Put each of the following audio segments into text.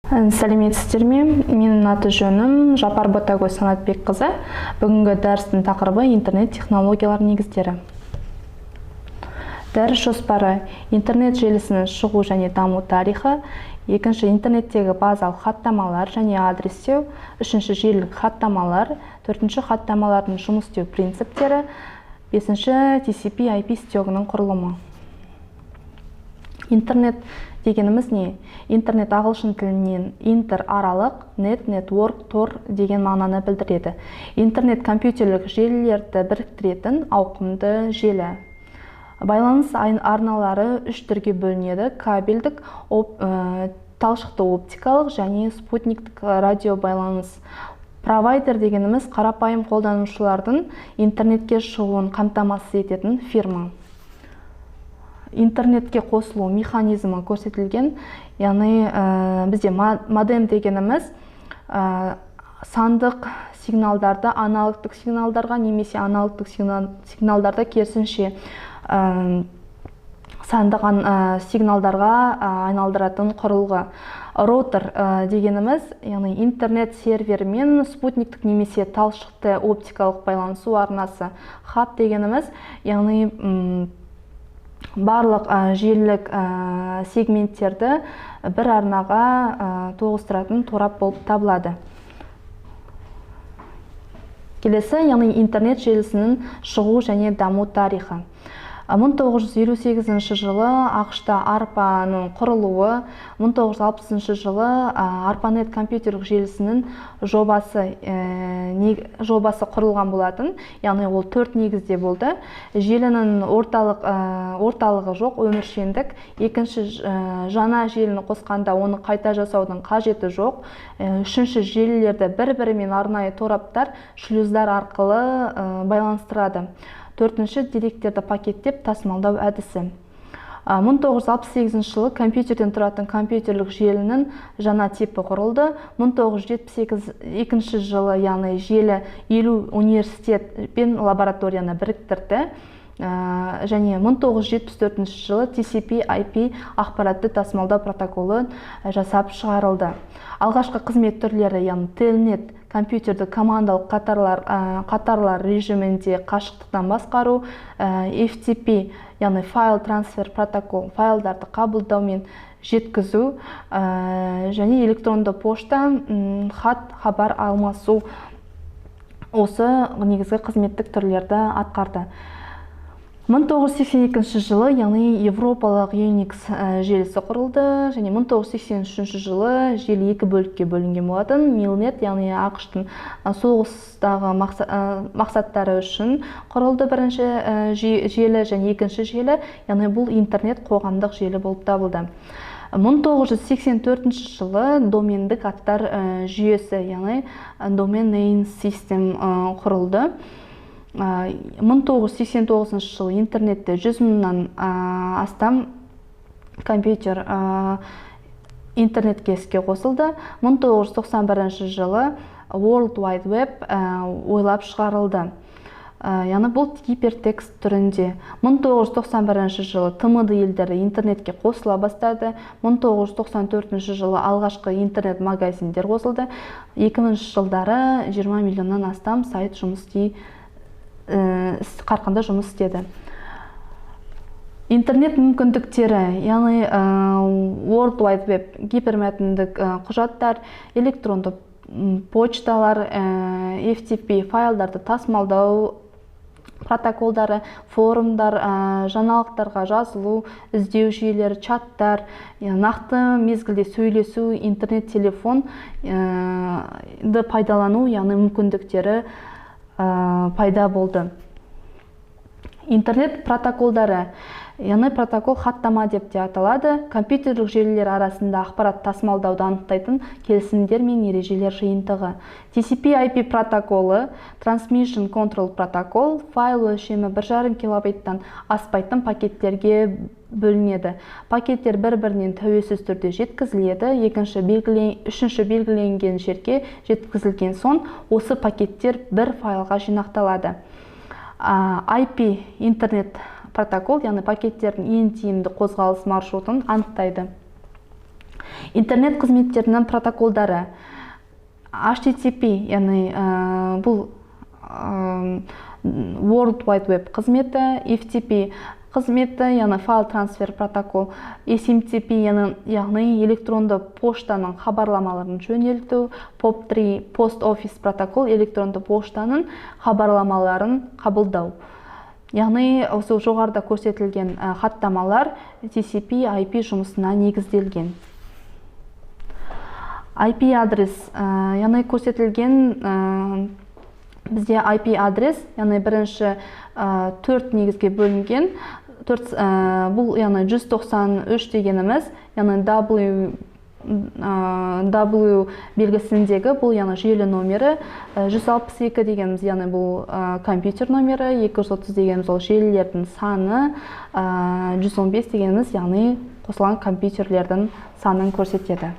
Сәлеметсіздер ме? Менің аты жөнім Жапар Ботагөз Санатбекқызы. Бүгінгі дәрістің тақырыбы: интернет технологиялар негіздері. Дәріс жоспары: интернет желісінің шығу және даму тарихы, екінші, интернеттегі базалық хаттамалар және адрестеу, үшінші, желілік хаттамалар, төртінші, хаттамалардың жұмыс істеу принциптері, бесінші, TCP/IP стегінің құрылымы. Интернет дегеніміз не? Интернет ағылшын тілінен интер — аралық, нет — network, тор деген мағынаны білдіреді. Интернет — компьютерлік желілерді біріктіретін ауқымды желі. Байланыс арналары үш түрге бөлінеді: кабельдік, талшықты оптикалық және спутниктік радиобайланыс. Провайдер дегеніміз — қарапайым қолданушылардың интернетке шығуын қамтамасыз ететін фирма. Интернетке қосылу механизмі көрсетілген, яғни бізде модем дегеніміз сандық сигналдарды аналогтық сигналдарға немесе аналогтық сигналдарды керісінше сандық сигналдарға айналдыратын құрылғы. Роутер дегеніміз, яғни интернет сервері мен спутниктік немесе талшықты оптикалық байланысу арнасы. Хаб дегеніміз, яғни барлық желілік сегменттерді бір арнаға тоғыстыратын торап болып табылады. Келесі, яғни интернет желісінің шығу және даму тарихы. 1958 жылы АҚШ-та ARPA-ның құрылуы, 1960 жылы ARPANET компьютерлік желісінің жобасы құрылған болатын, яғни ол төрт негізде болды: желінің орталығы жоқ, өміршеңдік; екінші, жаңа желіні қосқанда оны қайта жасаудың қажеті жоқ; үшінші, желілерді бір бірімен арнайы тораптар, шлюздар арқылы байланыстырады; төртінші, деректерді пакеттеп тасымалдау әдісі. 1968 жылы компьютерден тұратын компьютерлік желінің жаңа типі құрылды. 1972 жылы, яғни желі 50 университет пен лабораторияны біріктірді және 1974 жылы TCP/IP ақпаратты тасымалдау протоколы жасап шығарылды. Алғашқы қызмет түрлері, яғни Telnet, компьютерді командалық қатарлар режимінде қашықтықтан басқару, FTP, яғни file transfer protocol, файлдарды қабылдау мен жеткізу және электронды пошта, хат хабар алмасу, осы негізгі қызметтік түрлерді атқарды. 1982 жылы, яғни Европалық Unix желісі құрылды және 1983 жылы желі екі бөлікке бөлінген болатын. Mil-Net, яғни АҚШ-тың соғыстағы мақсаттары үшін құрылды бірінші желі және екінші желі, яғни бұл интернет қоғамдық желі болып табылды. 1984 жылы домендік аттар жүйесі, яғни Domain Name System құрылды. 1989 жылы интернетте 100 мыңнан астам компьютер интернетке іске қосылды. 1991 жылы World Wide Web ойлап шығарылды, яғни бұл гипертекст түрінде. 1991 жылы ТМД елдері интернетке қосыла бастады. 1994 жылы алғашқы интернет магазиндер қосылды. 2000 жылдары 20 миллионнан астам сайт жұмыс істей қарқынды жұмыс істеді. Интернет мүмкіндіктері, яғни World Wide Web, гипермәтіндік құжаттар, электронды почталар, FTP файлдарды тасымалдау протоколдары, форумдар, жаңалықтарға жазылу, іздеу жүйелері, чаттар, нақты мезгілде сөйлесу, интернет телефон пайдалану, яғни мүмкіндіктері пайда болды. Интернет протоколдары, яғни протокол хаттама деп те аталады, компьютерлік желілер арасында ақпарат тасымалдауды анықтайтын келісімдер мен ережелер жиынтығы. TCP/IP протоколы, Transmission Control Protocol, файл өлшемі 1,5 килобайттан аспайтын пакеттерге бөлінеді. Пакеттер бір-бірінен тәуелсіз түрде жеткізіледі. Екінші, үшінші белгіленген жерге жеткізілген соң, осы пакеттер бір файлға жинақталады. IP интернет протокол, яғни пакеттердің ең тиімді қозғалыс маршрутын анықтайды. Интернет қызметтерінің протоколдары. HTTP, яғни бұл World Wide Web қызметі, FTP қызметі, яғни файл трансфер протокол, SMTP, яғни электронды поштаның хабарламаларын жөнелту, POP3 Post Office протокол, электронды поштаның хабарламаларын қабылдау. Яғни осы жоғарыда көрсетілген хаттамалар TCP IP жұмысына негізделген. IP адрес, яғни көрсетілген бізде IP адрес, яғни бірінші 4 негізге бөлінген. 4, бұл яғни 193 дегеніміз, яғни W белгісіндегі бұл яғни желі номері, 162 дегеніміз, яғни бұл компьютер номері, 230 дегеніміз ол желілердің саны, 115 дегеніміз яғни қосылған компьютерлердің санын көрсетеді.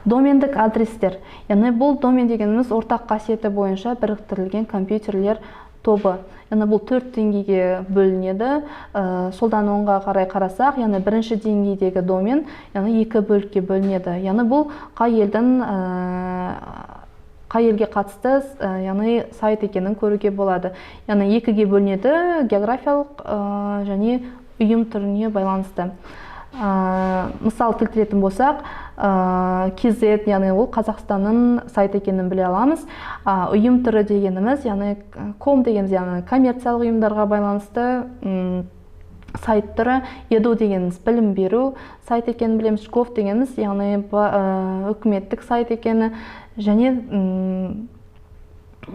Домендік адрестер, яғни бұл домен дегеніміз ортақ қасиеті бойынша біріктірілген компьютерлер тобы. Яғни бұл 4 деңгейге бөлінеді. Солдан оңға қарай қарасақ, яғни бірінші деңгейдегі домен, яғни екі бөлікке бөлінеді. Яғни бұл қай елге қатысты, яғни сайт екенін көруге болады. Яғни екіге бөлінеді, географиялық және ұйым түріне байланысты. Мысал келтіретін болсақ, KZ, яғни ол Қазақстанның сайты екенін біле аламыз. Ұйым түрі дегеніміз, яғни ком дегеніміз, яғни коммерциялық ұйымдарға байланысты сайт түрі, edu дегеніміз білім беру сайт екенін білеміз, gov дегеніміз, яғни үкіметтік сайт екені, және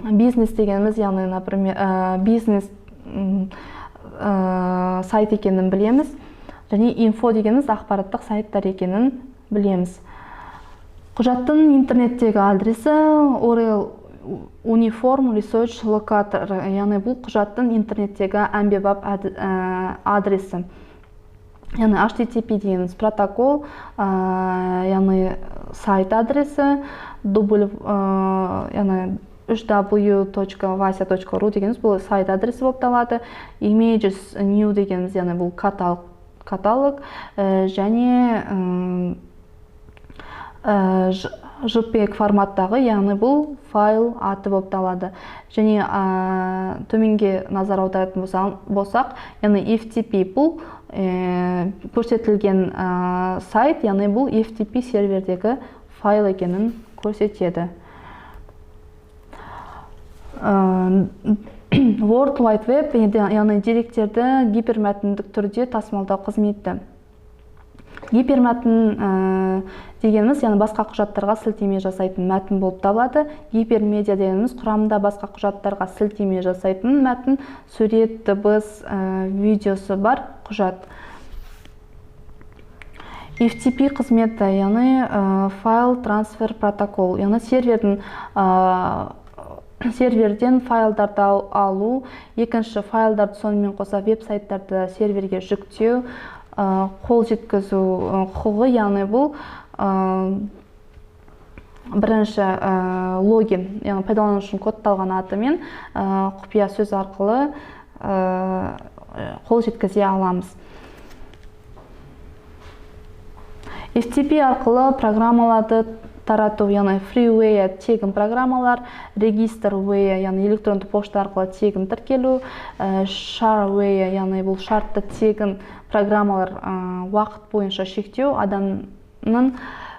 бизнес дегеніміз, яғни, например, бизнес сайт екенін білеміз. Және инфо дегеніміз ақпараттық сайттар екенін білеміз. Құжаттың интернеттегі адресі URL Uniform Research Locator, яғни бұл құжаттың интернеттегі әмбебап адресі. Яғни HTTP дегеніміз протокол, яғни сайт адресі, яғни 3w.vasya.ru дегеніміз бұл сайт адресі болып табылады. Images New дегеніміз, яғни бұл каталог, және JPEG форматтағы, яғни бұл файл аты болып табылады. Және төменге назар аударатын болсақ, яғни FTP бұл көрсетілген сайт, яғни бұл FTP сервердегі файл екенін көрсетеді. World Wide Web, яғни деректерді гипермәтіндік түрде тасымалдау қызметі. Гипермәтін дегеніміз, яғни басқа құжаттарға сілтеме жасайтын мәтін болып табылады. Гипермедиа дегеніміз құрамында басқа құжаттарға сілтеме жасайтын мәтін, сурет, дыбыс, видеосы бар құжат. FTP қызметі, яғни файл трансфер протокол, яғни серверден файлдарды алу, екінші файлдарды сонымен қоса веб-сайттарды серверге жүктеу, қол жеткізу құқығы, яғни бұл бірінші логин, яғни пайдаланушының кодталған атымен құпия сөз арқылы қол жеткізе аламыз. FTP арқылы программаларды тарату, яғни freeware тегін программалар, registerware, яғни электронды пошта арқылы тегін тіркелу, shareware, яғни бұл шартты тегін программалар уақыт бойынша шектеу, адамның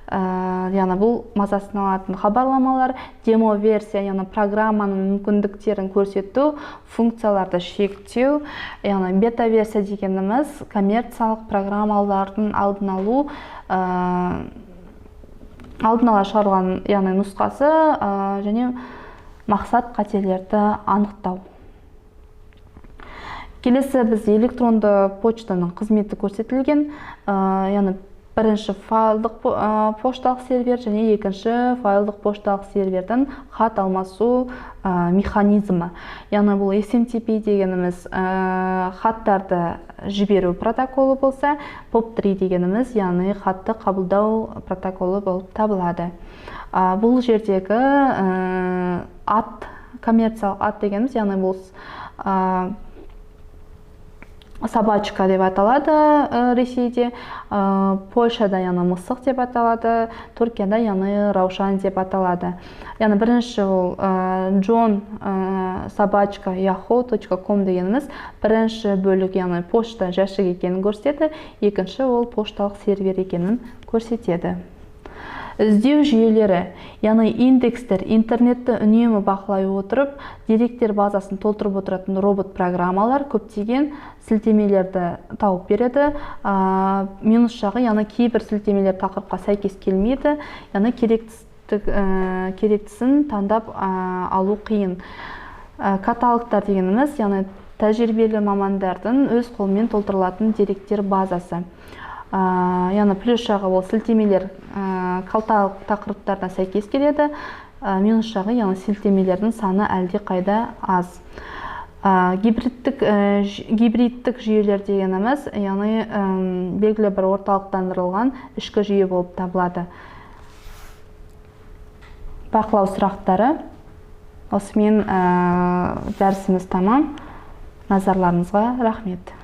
яғни бұл мазасын алатын хабарламалар, демо версия, яғни программаның мүмкіндіктерін көрсету, функцияларды шектеу, яғни бета версия дегеніміз коммерциялық программалардың алдын алу, алдын ала шығарылған, яғни нұсқасы, және мақсат қателерді анықтау. Келесі бізде электронды почтаның қызметі көрсетілген, яғни бірінші файлдық пошталық сервер және екінші файлдық пошталық сервердің хат алмасу механизмі. Яғни бұл SMTP дегеніміз хаттарды жіберу протоколы болса, POP3 дегеніміз яғни хатты қабылдау протоколы болып табылады. Бұл жердегі ат, коммерциялық ат дегеніміз, яғни бұл Собачка деп аталады Ресейде, Польшада, яғни, мысық деп аталады, Түркияда, яғни, Раушан деп аталады. Яғни бірінші ол John@yahoo.com дегеніміз бірінші бөлік, яғни пошта жәшік екенін көрсетеді, екінші ол пошталық сервер екенін көрсетеді. Іздеу жүйелері, яғни индекстер, интернетті үнемі бақылай отырып, деректер базасын толтырып отыратын робот программалар, көптеген сілтемелерді тауып береді. Минус жағы, яғни кейбір сілтемелер тақырыпқа сәйкес келмейді, яғни керектісін таңдап алу қиын. Каталогтар дегеніміз, яғни тәжірибелі мамандардың өз қолымен толтырылатын деректер базасы. Яғни плюс жағы, ол сілтемелер каталог тақырыптарына сәйкес келеді. Минус жағы, яғни сілтемелердің саны әлде қайда аз. Гибридтік жүйелер дегеніміз, яғни белгілі бір орталықтандырылған ішкі жүйе болып табылады. Бақылау сұрақтары. Осымен дәрісіміз тамам. Назарларыңызға рахмет.